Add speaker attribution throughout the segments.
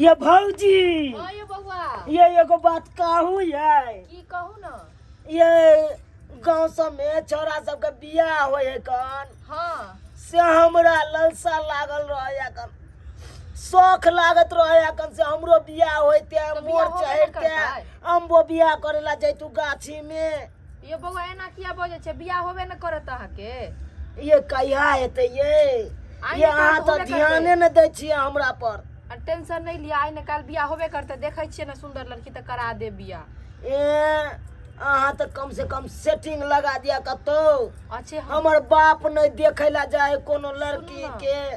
Speaker 1: ये भौजी।
Speaker 2: हाँ ये बउआ।
Speaker 1: ये एगो बात कहू ये।
Speaker 2: की कहू न?
Speaker 1: ये गांव सब में छोरा सबके बियाह होय है कन।
Speaker 2: हाँ।
Speaker 1: से हमरा ललसा लागल रहे कन, शौख लागत रहे कन से हमरो बियाह होइते,
Speaker 2: तऽ बियाह
Speaker 1: मोर
Speaker 2: होबे ने
Speaker 1: चढ़ते,
Speaker 2: करतै।
Speaker 1: अम्बो बियाह करे ला जैतू गाछी में।
Speaker 2: ये बउआ एना किया बजै छै? बियाह होबे ने करत अहाँके।
Speaker 1: ये कहिया हेतै ये?
Speaker 2: आइ
Speaker 1: ये
Speaker 2: ने
Speaker 1: अहाँ
Speaker 2: काल्हि
Speaker 1: तऽ
Speaker 2: होबे करतै।
Speaker 1: ध्याने ने दै छियै हमरा पर।
Speaker 2: आ टेंशन नहि लिअ, आइ ने काल्हि बियाह होबे करतै। देखै छियै ने सुन्दर लड़की तऽ करा देब बियाह।
Speaker 1: ए अहाँ तऽ कम से कम सेटिंग लगा दिया कतौ।
Speaker 2: अच्छे हम
Speaker 1: हमर बाप नहि देखै ला जाए कोनो लड़की
Speaker 2: सुनू ने।
Speaker 1: के।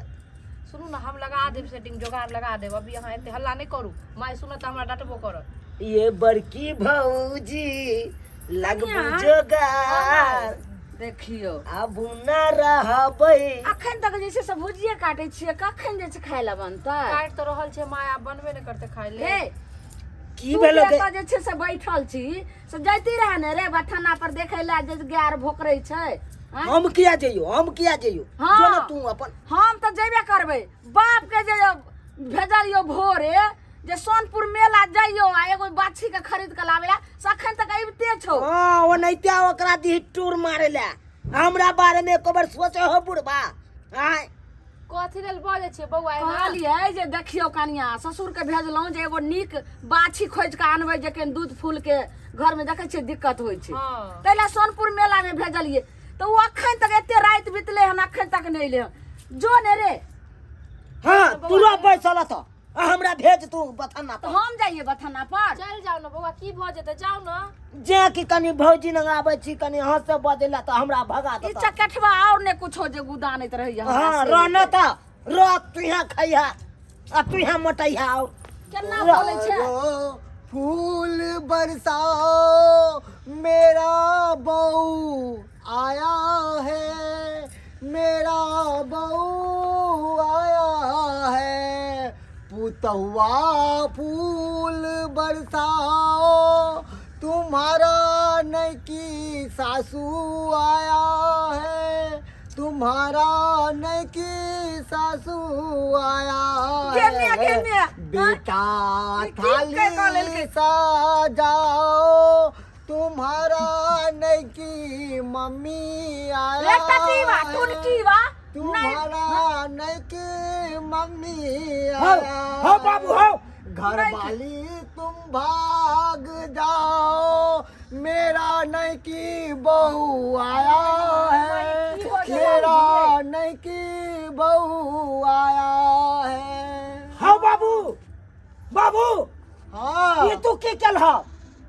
Speaker 2: सुनू ने, हम लगा देब सेटिंग, जोगाड़ लगा देब। अभी अहाँ एते हल्ला नहि करू, माय सुनत तऽ हमरा डटबो करत।
Speaker 1: ये बड़की भौजी लगबू जोगार।
Speaker 3: देखियौ
Speaker 1: आबू न रहबै।
Speaker 3: अखन तक जे छै से भुजिए काटै छियै, कखन जे छै खाय लए बनतै?
Speaker 2: काटि तऽ रहल छै माय, आब बनबे नहि करतै खाय ले।
Speaker 3: हे
Speaker 1: की
Speaker 3: तू
Speaker 1: भेलो
Speaker 3: जे
Speaker 1: के?
Speaker 3: एतऽ जे छै से बैठल छी से जैती रहे ने रे बथाना पर देखै लए जे गाय आर भोकरै छै? आँय?
Speaker 1: हम किया जइयो, हम किया जइयो?
Speaker 3: हाँ।
Speaker 1: जो ने तू अपन।
Speaker 3: हम तऽ जेबे करबै। बाप के जे भेजलियो भोरे जे सोनपुर मेला जइयो आ एगो बाछी के खरीद के लाबे ला, से अखन तक अबिते छौ।
Speaker 1: हाँ, ओनाहिते ओकरा दिही टूर मारे ला। हमरा बारे में एको बेर सोचे हो बुढ़बा? आय
Speaker 2: कथी लेल बजै छियै बौआ एना?
Speaker 3: कहलियै जे देखियौ कनिया, ससुर के भेजलहुँ जे एगो नीक बाछी खोजि के आनबै जे कनि दूध फूल के घर में देखै छियै दिक्कत होइ छै।
Speaker 2: हाँ।
Speaker 3: ताहि लए सोनपुर मेला में भेजलियै तऽ ओ अखन तक एते राति बितलै हन, अखन तक नहि एलै हन। जो ने रे।
Speaker 1: हाँ, तू रह बैसल तऽ आ हमरा भेज तू बथाना
Speaker 3: तऽ
Speaker 1: पर।
Speaker 3: हम जाइए बथाना पर?
Speaker 2: चलि जाउ ने बौआ, की भऽ जेतै, जाउ ने।
Speaker 1: जे कि कनि भौजी लग आबै छी कनि हंसे बजै ला तऽ हमरा भगा
Speaker 3: ई
Speaker 1: देता।
Speaker 3: चकेठवा और ने कुछो जे गुदानैत रहैया हमरा
Speaker 1: हाँ,
Speaker 3: से।
Speaker 1: रह न तऽ रह, तू यहाँ खैहा आ तू यहाँ मोटैहा और
Speaker 3: केना
Speaker 1: रह।
Speaker 3: बोलै छै?
Speaker 4: ओ फूल बरसाओ मेरा बहू आया है, मेरा बहू आया है। पुतहुआ फूल बरसाओ तुम्हारा नैकी सासू आया है, तुम्हारा नैकी सासू आया
Speaker 3: गेमिया,
Speaker 4: है।
Speaker 3: गेमिया।
Speaker 4: बेटा
Speaker 3: ई की के कऽ
Speaker 4: थाली
Speaker 3: लेलकै?
Speaker 4: सजाओ तुम्हारा नैकी मम्मी आया
Speaker 3: रे टटीवा,
Speaker 4: है।
Speaker 3: टुनकीवा, नहीं।
Speaker 4: तुम्हारा नैकी मम्मी
Speaker 1: हौ,
Speaker 4: आया
Speaker 1: हौ बाबू, हौ।
Speaker 4: घर वाली तुम भाग जाओ मेरा नैकी बहू आया है, मेरा नैकी बहू आया है।
Speaker 1: हौ बाबू, बाबू।
Speaker 4: हाँ।
Speaker 1: ई तू की केलह?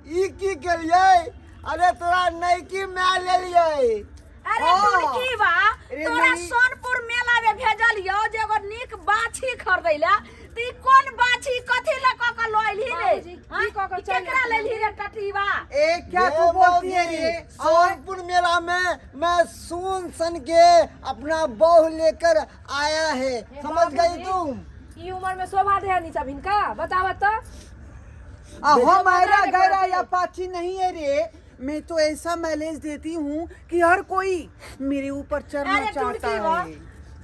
Speaker 4: ई की केलियै? अरे तोरा नैकी my लेलियै।
Speaker 3: अरे
Speaker 4: हाँ।
Speaker 3: टुनकीवा,
Speaker 4: अरे
Speaker 3: तोरा
Speaker 4: नहीं।
Speaker 3: सोनपुर मेला में भेजलियौ जे एगो नीक बाछी खरीदै ला, तऽ ई कोन बाछी कथी लए कऽ कऽ लऽ एलही रे?
Speaker 2: बाबूजी, की
Speaker 3: हाँ?
Speaker 2: कऽ कऽ
Speaker 3: ई
Speaker 2: चलि
Speaker 3: केकरा
Speaker 2: एलही?
Speaker 3: लेलही रे टटीवा?
Speaker 5: ए क्या
Speaker 4: ये
Speaker 5: तू बोलती है
Speaker 4: मौगी,
Speaker 5: रे?
Speaker 4: सोनपुर मेला में मैं सोन सन के अपना बहू लेकर आया है,
Speaker 2: हे
Speaker 4: समझ गई
Speaker 2: बाबूजी,
Speaker 4: तुम?
Speaker 2: ई उम्र में शोभा दे हनी सब हिनका, बताब तऽ।
Speaker 5: आ हम आयरा
Speaker 2: नहीं
Speaker 5: गैरा
Speaker 2: करती।
Speaker 5: या पाची नहीं है रे, मैं तो ऐसा मैलेज देती हूँ कि हर कोई मेरे ऊपर चढ़ना
Speaker 3: अरे
Speaker 5: चाहता
Speaker 3: टुनकीवा,
Speaker 5: है।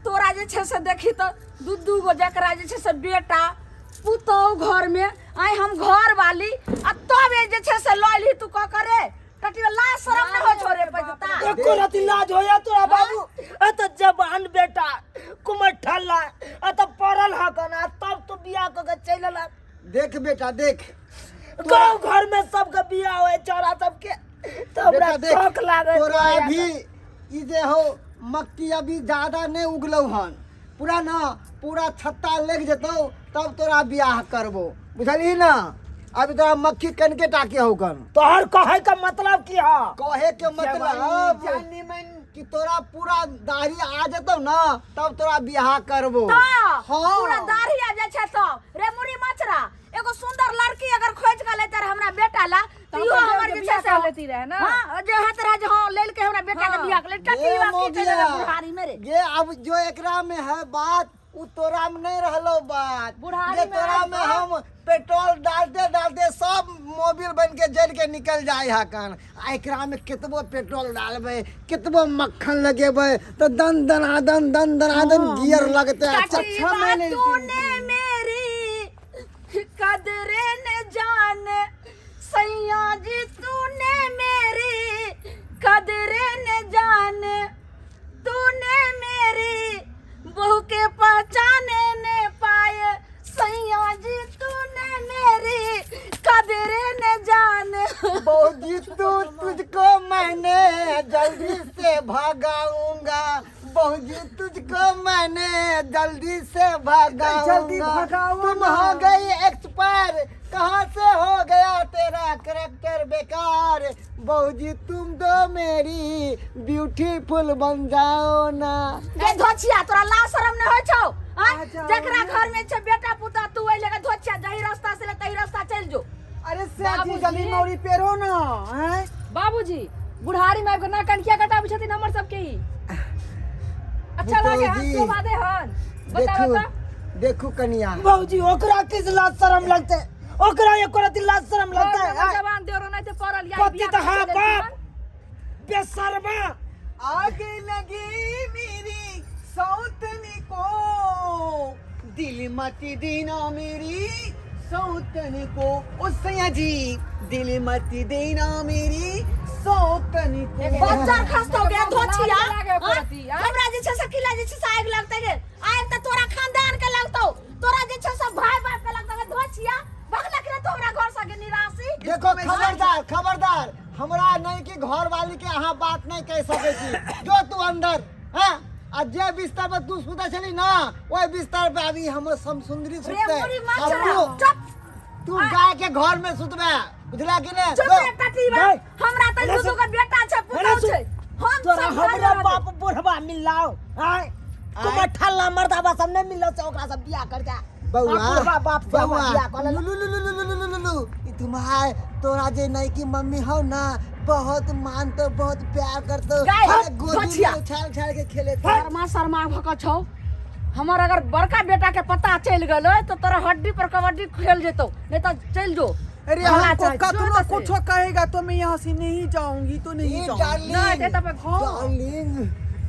Speaker 3: तोरा जे छै से देखी तऽ दू दू गो जकरा जे छै से बेटा पुतोहु घर में, आइ हम घर वाली आ तब जे छै से लऽ एलही तू कऽ कऽ रे टटियो, लाज शरम नहि होइ छौ रे पैदता?
Speaker 1: एको रति लाज होया तोरा बाबू? ए तऽ जवान बेटा कुमर ठल्ला ए तऽ पड़ल हकन आ तब तू बियाह कऽ के चलि एला।
Speaker 4: देख बेटा देख,
Speaker 1: गाँव घर में सबके बियाह होय चौरा सबके तऽ हमरा
Speaker 4: बेटा देख,
Speaker 1: शौक लागल
Speaker 4: तोरा
Speaker 1: रहैया।
Speaker 4: अभी ई जे हो मक्की अभी ज्यादा नहीं उगलौ हन, पूरा ना पूरा छत्ता लग जेतौ तब तोरा बियाह करबो, बुझलही ना? अभी तोरा मक्खी कनके टाके हो कन।
Speaker 1: तोहर कहे के मतलब की है?
Speaker 4: कहे के मतलब
Speaker 5: जानी मन
Speaker 4: कि तोरा पूरा दाढ़ी आ जेतौ ना तब तोरा बियाह करबो।
Speaker 3: तऽ
Speaker 4: हाँ।
Speaker 3: पूरा दाढ़ी आ जाइ छै तब रे मुड़ी मचरा, एगो सुंदर लड़की अगर खोज के लेते रहे हमरा बेटा ला
Speaker 2: तऽ
Speaker 3: तऽ इहो
Speaker 2: अपन
Speaker 3: हमर
Speaker 2: देवर के
Speaker 3: जे छै
Speaker 2: बियाह
Speaker 3: से
Speaker 2: कर लेती रहे ना।
Speaker 3: हाँ, जे होइत रहे जे हाँ लेल के हमरा बेटा के
Speaker 2: हाँ।
Speaker 3: बियाह कर ले।
Speaker 4: ये
Speaker 3: टटीवा की
Speaker 4: मोगिया,
Speaker 3: चले बुढ़ारी में रे।
Speaker 4: ये अब जो एकरा में है बात उ तोरा में नहीं रहलो बात।
Speaker 2: बुढ़ारी
Speaker 4: जे
Speaker 2: में
Speaker 4: तोरा
Speaker 2: आबि
Speaker 4: में
Speaker 2: कऽ।
Speaker 4: हम पेट्रोल डालते डालते सब मोबिल बन के जल के निकल जाए हकन, आ एकरा में केतबो पेट्रोल डालबे केतबो मक्खन लगेबे तो दन दनादन दन दनादन गियर लगते। अच्छा
Speaker 3: टटीवा
Speaker 5: मैंने
Speaker 3: तूने मेरी
Speaker 4: कि तू तुझको मैंने जल्दी से भगाऊंगा, बहूजी तुझको मैंने जल्दी से भगाऊंगा।
Speaker 5: जल्दी भगाओ
Speaker 4: तुम
Speaker 5: ना।
Speaker 4: हो गई एक्सपायर, कहाँ से हो गया तेरा करेक्टर बेकार, बहूजी तुम तो मेरी ब्यूटीफुल बन जाओ ना।
Speaker 3: गे धोछिया तोरा लाज शरम नहीं होइ छौ आँय?
Speaker 5: आ जाओ।
Speaker 3: जकरा घर में छै बेटा पुता तू ओइ लेके धोछिया जही रास्ता से ले तही रास्ता चलि जो।
Speaker 5: अरे सयाजी
Speaker 2: बाबूजी।
Speaker 5: जल्दी मौरी पेरो ना हैं।
Speaker 2: बाबूजी बुढ़ारी में आबि कऽ नाक किया कटाबै छथिन हमर सबके ई? अच्छा लागे हन
Speaker 4: बुतौजी।
Speaker 2: शोभा दे हन बता
Speaker 4: देखू
Speaker 2: बता।
Speaker 4: देखू कनिया
Speaker 1: भौजी ओकरा किस लाज शरम लगते, ओकरा एको रति लाज शरम लगते?
Speaker 2: घर में हमर जवान देवरो नहीं ते पड़ल या
Speaker 1: पति तऽ हाँ बाप बेशर्मा।
Speaker 5: आग लगी मेरी सौतनी को, दिल मत देना मेरी सौतन को। ओ सैया जी दिल मत देना मेरी सौतन को।
Speaker 3: बच्चा खसतो गे धोछिया
Speaker 2: लाज लागे
Speaker 3: आँय?
Speaker 2: पड़ती, आँय?
Speaker 3: हमरा जे छै से किला जे छै से आगि लगतै गे, आगि तऽ तोरा खानदान के लगतौ, तोरा जे छै से भाय बाप के लगतौ। गे धोछिया भगलक रे तोरा घर से गे निराशी।
Speaker 4: देखो खबरदार खबरदार, हमरा नहीं कि घर वाली के अहाँ बात नहीं कह सके छी। जो तू अंदर हैं आ जे बिस्तर पर तू सुते छली ना ओहि बिस्तर पे अभी हमर समसुंदरी
Speaker 3: रे
Speaker 4: सुतते।
Speaker 3: मुरी मत
Speaker 4: आ
Speaker 3: चला
Speaker 4: तू
Speaker 3: चुप
Speaker 4: तू गाय के घर में सुतबे, बुझला कि नहीं?
Speaker 3: चुप
Speaker 4: जो।
Speaker 3: रे टटीवा,
Speaker 1: गए।
Speaker 3: हमरा तऽ
Speaker 1: हेला
Speaker 3: दू
Speaker 1: सुन।
Speaker 3: दू गो बेटा छै
Speaker 1: हेला
Speaker 3: पुतहु
Speaker 1: सुन।
Speaker 3: छै, हम
Speaker 1: तोरा
Speaker 3: सब घर
Speaker 1: हमरा
Speaker 3: रहबै।
Speaker 1: बाप बुढ़वा मिलाओ आय तुम ठल्ला मर्दाबा सब नहीं मिलो से ओकरा सब बियाह कर जा।
Speaker 4: बउआ
Speaker 1: बुढ़वा बाप से हमरा
Speaker 4: बउआ
Speaker 1: बियाह कर ले।
Speaker 4: लु लु लु लु लु लु लु लु, ई तुम्हार तोरा जे नहीं की मम्मी हो ना बहुत मानतो बहुत प्यार करतो,
Speaker 3: गाय,
Speaker 4: अरे गोदी
Speaker 3: बचिया।
Speaker 4: में उछाल उछाल के खेले थे।
Speaker 3: शर्मा शर्मा भऽ कऽ छौ। हमर अगर बड़का बेटा के पता चलि गेलै तऽ तोरा हड्डी पर कबड्डी खेल जेतौ, नहीं तऽ चलि जो।
Speaker 5: अरे
Speaker 3: भला
Speaker 5: हमको
Speaker 3: चाहे, जो
Speaker 5: कतनो
Speaker 3: तऽ से।
Speaker 5: कुछ कहेगा तो मैं यहाँ से नहीं जाऊंगी तो नहीं
Speaker 4: ए
Speaker 5: जाऊंगी।
Speaker 4: डार्लिंग
Speaker 2: नहीं, ते तब
Speaker 5: हाँ।
Speaker 4: डार्लिंग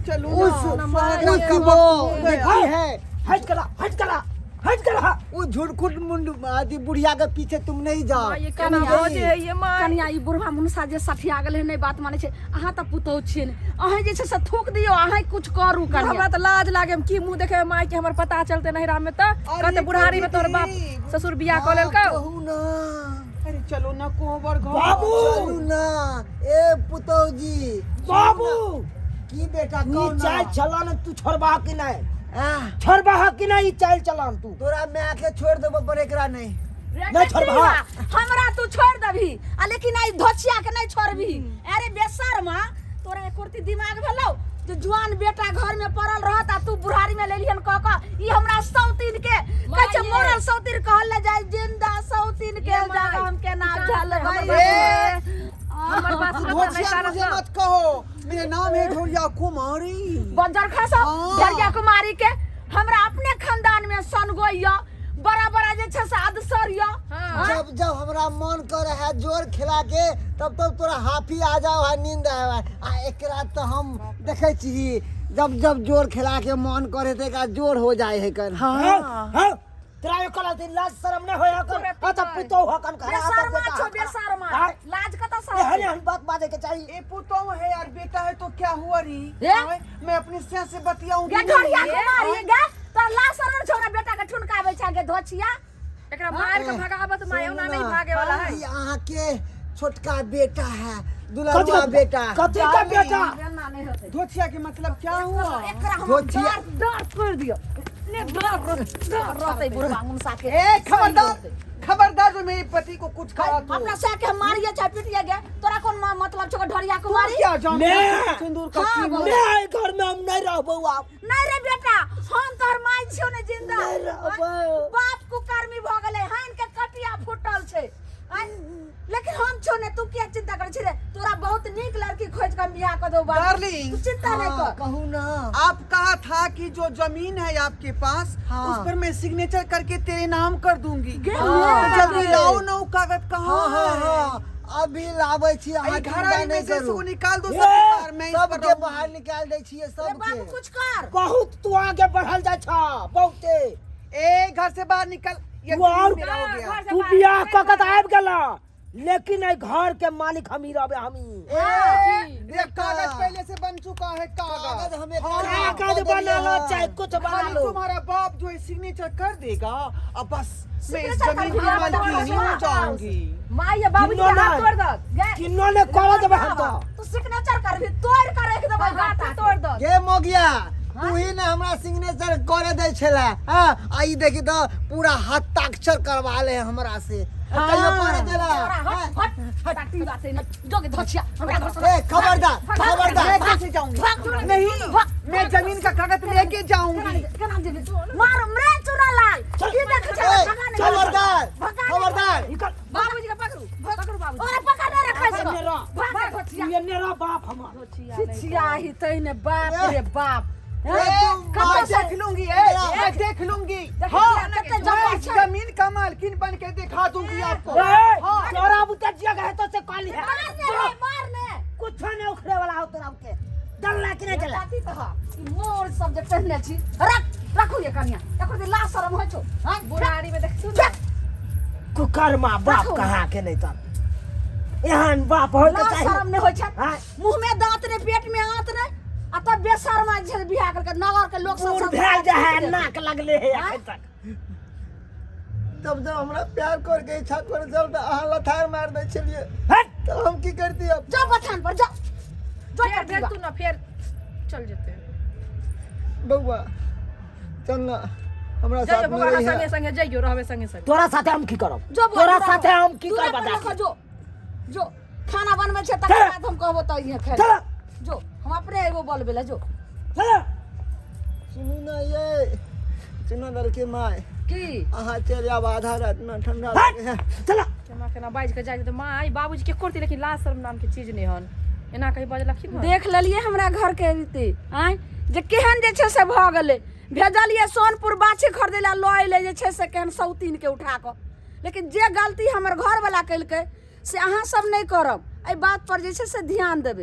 Speaker 5: चलो
Speaker 4: उस
Speaker 5: ना सुहागरात
Speaker 4: उस
Speaker 5: का
Speaker 4: वो
Speaker 5: वक्त हो गया।
Speaker 4: देखी है
Speaker 1: हट करा हट करा हट करा।
Speaker 4: वो झुरकुट मुंड आदि बुढ़िया के पीछे तुम नहीं जाओ।
Speaker 2: ये केना बजे है ये माय?
Speaker 3: कनिया ई बुढ़वा मुनसा जे सठिया गेलै नहि बात मानै छै। अहाँ तऽ पुतहु छियै ने, अहाँ जे छै से थूक दियौ, अहाँ कुछ करू कनिया।
Speaker 2: हमरा तऽ लाज लागे, हम की मुंह देखेबै माय के, हमर पता चलते नहिरा में तऽ
Speaker 5: अरे
Speaker 2: कहते बुढ़ारी में तोहर बाप
Speaker 5: दीदी।
Speaker 2: ससुर बियाह कऽ लेलकौ।
Speaker 4: कहू ना।
Speaker 5: अरे चलो ना कोहबर घर।
Speaker 1: बाबू
Speaker 4: चलू ना ए पुतहु जी।
Speaker 1: बाबू
Speaker 4: की बेटा
Speaker 1: ई
Speaker 4: कहू ना।
Speaker 1: चाल चलन तू छोड़बा कि नहीं?
Speaker 4: आह,
Speaker 1: छोड़बा कि नहीं ई चाल चलन तू?
Speaker 4: तोरा माय के छोड़ देबो पर एकरा नहीं।
Speaker 3: रे
Speaker 1: नहीं छोड़बा।
Speaker 3: कटिया, हमरा तू छोड़ देबही आ लेकिन आई धोछिया के नहीं छोड़बही। अरे बेशर्मा तोरा एकोरती दिमाग भेलौ जे जुआन बेटा घर में पड़ल रहत आ तू बुढ़ारी में लेलिहन कह कऽ ई हमरा सौतीन के कहै छै
Speaker 2: माय।
Speaker 3: मरल सौतीन कहल ले जाय, जिंदा सौतीन के
Speaker 2: ये माय।
Speaker 3: जागा हम केना
Speaker 2: ई
Speaker 3: झलबै।
Speaker 5: ए,
Speaker 2: हमर बात सुनत नहीं
Speaker 5: धोछिया
Speaker 2: सारस
Speaker 5: मुझे
Speaker 2: ना।
Speaker 5: मत कहो, मेरा नाम है ढोलिया कुमारी।
Speaker 3: बंजर खसो
Speaker 5: हाँ।
Speaker 3: झरिया कुमारी के। हमरा अपने खानदान में सनगोई य बड़ा बड़ा जे छै से अदसर य।
Speaker 2: हाँ।
Speaker 4: जब जब हमरा मन करे है जोर खिला के तब तब तोरा हाफी आ जाओ है नींद आवे आ एकरा तो हम देखे छी जब जब जोर खिला के मन करे तो एकरा जोर हो जाए है कर।
Speaker 5: हाँ।
Speaker 1: हाँ हाँ तोरा एको रति लाज शरम नहीं होय हकन, आ त पुतोह हकन घर, आ त
Speaker 3: बेशर्मा
Speaker 1: बेटा
Speaker 3: छौ
Speaker 1: हकन।
Speaker 3: बेशर्मा,
Speaker 1: हाँ?
Speaker 3: लाज कतऽ से
Speaker 1: एहन
Speaker 3: हेतै?
Speaker 1: एहन बात बाजै के चाही।
Speaker 5: ए पुतोह है यार बेटा है तो क्या हुआ री?
Speaker 3: ए?
Speaker 5: हाँ, मैं अपने सिया से बतियाऊंगी
Speaker 3: गे ढोरिया
Speaker 5: नहीं।
Speaker 3: कुमारी गे तोरा लाज शरम छौ हमरा बेटा के ठुनकाबै छै गे धोछिया।
Speaker 2: एकरा मार के भगाबत माय ओना नहीं भागे वाला है।
Speaker 4: ई अहाँ के छोटका बेटा है
Speaker 1: कथी
Speaker 4: दुलरुआ बेटा।
Speaker 1: कथी का बेटा?
Speaker 3: एना नहि हेतै।
Speaker 5: धोछिया के मतलब क्या हुआ?
Speaker 3: एकरा हम
Speaker 4: धोछिया।
Speaker 3: डार डार फोड़ि दियौ ने डर डर रहतै बुढ़वा मुनसा के।
Speaker 5: ए खबरदार खबरदार जो मेरे पति को कुछ कहा तो।
Speaker 3: अपना से के मारिए चाहे पीटिए गे तोरा कोन मतलब छौ ढोरिया कुमारी?
Speaker 5: क्या जान
Speaker 1: मैं-
Speaker 5: सिंदूर का
Speaker 3: हाँ,
Speaker 5: कीमत।
Speaker 1: मैं घर में हम नहीं रहबो आब।
Speaker 3: नहीं रे बेटा हम तोहर माय छियौ ने जिंदा।
Speaker 1: नहीं रहबो।
Speaker 3: बाप कुकर्मी भऽ गेलै हन के कटिया फूटल छै आँय, लेकिन हम छौ ने तू किया चिंता करै छी रे? तोरा बहुत नीक लड़की खोज के हम बियाह कऽ देबौ बाबू।
Speaker 5: डार्लिंग।
Speaker 3: तू चिंता नहीं
Speaker 4: हाँ,
Speaker 3: कर।
Speaker 4: कहू ना।
Speaker 5: आप कहा था कि जो जमीन है आपके पास
Speaker 4: हाँ।
Speaker 5: उस पर मैं सिग्नेचर करके तेरे नाम कर दूंगी।
Speaker 3: गे
Speaker 5: तो
Speaker 3: हाँ।
Speaker 5: जल्दी लाओ ना वो कागज कहाँ
Speaker 4: हाँ हाँ
Speaker 5: है?
Speaker 4: हाँ अभी लाबै छी अहाँ
Speaker 5: आई घर
Speaker 4: चिंता
Speaker 5: आई
Speaker 4: नहीं
Speaker 5: में से
Speaker 4: करू।
Speaker 5: इसको निकाल दो
Speaker 1: ए,
Speaker 5: सबके बाहर, मैं इस पर
Speaker 4: सबके
Speaker 5: रहूंगी।
Speaker 4: बाहर निकाल दै छियै
Speaker 3: रे बाबू
Speaker 4: सबके।
Speaker 3: कुछ कर।
Speaker 1: बहुत तू आगे बढ़ल जाइ छ बहुते।
Speaker 5: ए घर से बाहर निकल, ये
Speaker 1: तू और
Speaker 5: जमीन मेरा हो गया।
Speaker 2: घर से
Speaker 1: तू
Speaker 2: बाहर
Speaker 1: बियाह
Speaker 2: निकल।
Speaker 1: कऽ के तऽ आबि गेला लेकिन एहि घर के मालिक हम ही रहबे हम ही।
Speaker 5: ये कागज पहले से बन चुका है
Speaker 4: कागज
Speaker 5: कागज
Speaker 4: हमें
Speaker 5: हाँ।
Speaker 1: कागज बना लो चाहे कुछ बना
Speaker 5: खाली
Speaker 1: लो।
Speaker 5: तुम्हारा बाप जो है सिग्नेचर कर देगा, अब बस मैं इस
Speaker 3: सिग्नेचर
Speaker 5: जमीन की
Speaker 3: कर दिया,
Speaker 5: मालकिन
Speaker 3: बताओ,
Speaker 5: हो जाऊंगी।
Speaker 3: माय या बाबूजी के हाथ तोड़ दत गे।
Speaker 1: किन्नो ने कर देबे हम तो।
Speaker 3: तू सिग्नेचर करबी तोड़ के रख देबै
Speaker 2: हाथ तोड़ दो।
Speaker 4: गे मोगिया, तू ही ने हमरा सिग्नेचर करे दै छला। हां, आ ई देखी त पूरा हस्ताक्षर करवा ले हमरा से। आ कहियो करे देला?
Speaker 3: हट हट हट, बात है जोगे धोछिया हमरा घर से।
Speaker 4: ए खबरदार, खबरदार।
Speaker 5: मैं कैसे जाऊंगी? नहीं, मैं जमीन का कागज लेके जाऊंगी।
Speaker 3: केना जेबी? मार मरे चुरा लाल की देख छै?
Speaker 4: ए,
Speaker 3: भगा नहीं।
Speaker 4: खबरदार,
Speaker 3: भगा नहीं।
Speaker 4: खबरदार।
Speaker 1: निकल।
Speaker 3: बाबूजी के पकड़ू, पकड़ू बाबूजी। ओरे पकड़ ने रखै छै।
Speaker 1: मेरा।
Speaker 3: भाग धोछिया।
Speaker 1: ये मेरा बाप हमार।
Speaker 3: छिछिया ही तैने बाप रे बाप।
Speaker 4: ए, तू
Speaker 5: मैं
Speaker 4: मार
Speaker 5: देख लूंगी, ए, मैं देख लूंगी। हाँ,
Speaker 3: कते
Speaker 5: मैं
Speaker 3: जमा
Speaker 5: इस
Speaker 3: छै।
Speaker 5: जमीन का मालकिन बन के दिखा दूंगी आपको।
Speaker 1: ए,
Speaker 5: हाँ।
Speaker 1: तोरा बुता जगह है तो से काली है।
Speaker 3: मार ने रे, मार ने।
Speaker 1: कुछ नहीं उखड़े वाला हो तोरा के। डरला कि नहीं डरला?
Speaker 3: जाति तऽ ई मोर सब जे पहिरने छी, रख रखू ये कनिया, एकर जे लाज शरम होइ छौ हैं?
Speaker 2: बुढ़ारी में देखथु ना।
Speaker 1: कुकर्मा बाप
Speaker 3: रखो।
Speaker 1: कहाँ के नहीं तब एहन बाप होय के
Speaker 3: लाज
Speaker 1: चाही।
Speaker 3: शरम नहि होइ छै।
Speaker 1: हाँ।
Speaker 3: मुँह में दांत नहि, पेट में आंत नहि, आ तब बेशर्मा जे छै बियाह करके नगर के लोक सब
Speaker 1: बूढ़
Speaker 3: सब
Speaker 1: भेल जे है नाक लगले है
Speaker 3: हाँ?
Speaker 1: अखन तक।
Speaker 4: तब जब हमरा प्यार करके इच्छा करे छल तऽ अहाँ लथार मार दै छलियै।
Speaker 1: हट।
Speaker 4: तऽ हम की करती अब?
Speaker 3: जाओ बथान पर जाओ, जो
Speaker 2: फेर
Speaker 3: कर
Speaker 2: भेजतू ना, फेर चल जेते।
Speaker 4: बौआ चल ना हमरा
Speaker 2: जाइयो
Speaker 4: साथ में
Speaker 2: बौआ, अहाँ
Speaker 4: रही
Speaker 2: संगे संगे जइयो, रहबे संगे संगे।
Speaker 1: तोरा साथे हम की करब?
Speaker 3: जो बौआ,
Speaker 1: तोरा
Speaker 3: दूरा
Speaker 1: साथे
Speaker 3: पर।
Speaker 1: हम की
Speaker 3: दूरा
Speaker 1: करब
Speaker 3: पर
Speaker 1: बता?
Speaker 3: लऽ कऽ जो, जो खाना बनबै छै तकर
Speaker 1: चल।
Speaker 3: बाद हम कहबो तऽ इहे खाय।
Speaker 1: चल।
Speaker 3: जो, हम अपने एगो बोलबै लए जो।
Speaker 1: चल।
Speaker 4: सुनू ना ये चुना लड़के माय।
Speaker 3: की?
Speaker 4: अहाँ चलि आब, आधा रात में ठंडा
Speaker 1: हट।
Speaker 4: लागे है।
Speaker 1: चल।
Speaker 2: केना केना बाजि के जाइ तऽ माँ बाबूजी के करती, लेकिन लाज शर्म नाम के चीज नहि हन, एना कही बजलखिन हन।
Speaker 3: देख लेलियै हमरा घरके रीति आँय जे केहन जे छै से भऽ गेलै। भेजलियै सोनपुर बाछी खरीदै लए, लऽ अयलै जे छै से केहन सौतीनके उठा कऽ। लेकिन जे गलती हमर घरवला केलकै से अहाँ सब नहि करब, एहि बात पर जे छै से ध्यान देबै।